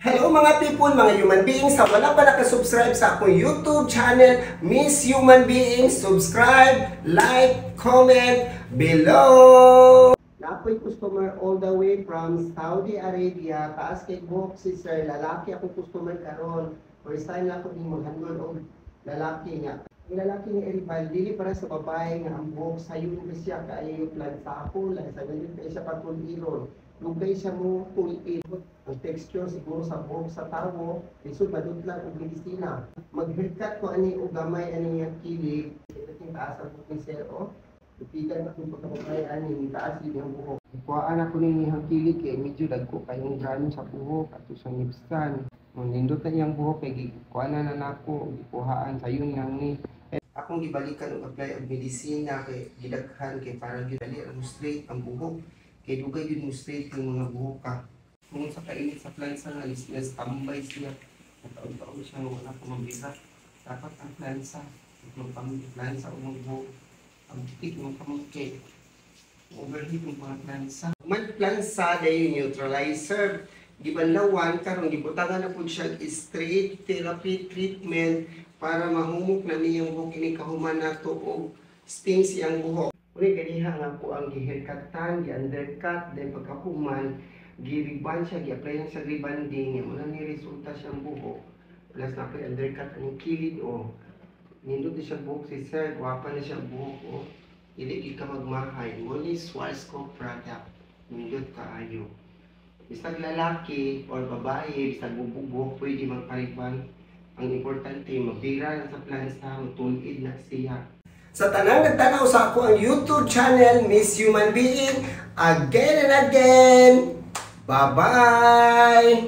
Hello, mga people, mga human beings, sa wala pa nakasubscribe sa akong YouTube channel, Miss Human Beings, subscribe, like, comment below! Naa koy customer all the way from Saudi Arabia. Taas kay buhok si sir, lalaki akong customer karon. First time na ako din mag-handle og lalaki nga. Ang lalaki ni Erival, dili para sa babae nga ang buhok sayon ba siya kaayo plansahon, lang sa ganyan kay siya patuliron. Dugay siya mo tulin. Ang texture siguro sa buhok sa tawo, lisod madutlan og medisina. Mag-haircut ko ani og gamay ani nga kilig. Ito taas ang buhok ni sir, oh. Tupigan akong pagkababae ani, taas yun ang buhok. Kuhaan ako ni iyang kilig kay medyo dagko kayong grano sa buhok ato sa ngipsan. Nung nindot na iyang buhok kay gikuha na na nako, gikuhaan sayon lang ni. Akong gibalikan og apply og medisina kay gidaghan kay para gyud dali ang straight ang buhok. Kay dugay gyud mo straight yung mga buhok ka. Kung sa kainit sa plansa nga listeners, tambay siya. Taon-taon siya wala pa mabira. Dapat ang plansa, magpang plansa o buhok. Ang tik mo kamot kay overheat yung mga plansa. Man plansa dayon neutralizer. Gibanlawan karon, gibutangan na pud siya straight therapy treatment para mahumok na niyang buhok ini kahuman nato og steam siyang buhok. Uli ganiha nga po ang gi-haircutan, gi-undercut, then pagkahuman, gi-reband siya, gi-apply siya rebanding, mo na ni resulta siyang buhok. Plus na undercut ang kilid o. Nindot na siya buhok si sir, gwapa na siya buhok o. Dili gyud ka magmahay. Mo ni Schwarzkopf product. Nindot kaayo. Bisag lalaki or babae, bisag bubugbog, pwede magpa-reband. Ang importante, mabira na sa plansa, matulid na siya. Sa tanang nagtanaw sa ako ang YouTube channel, Miss Human Being, again and again, bye-bye!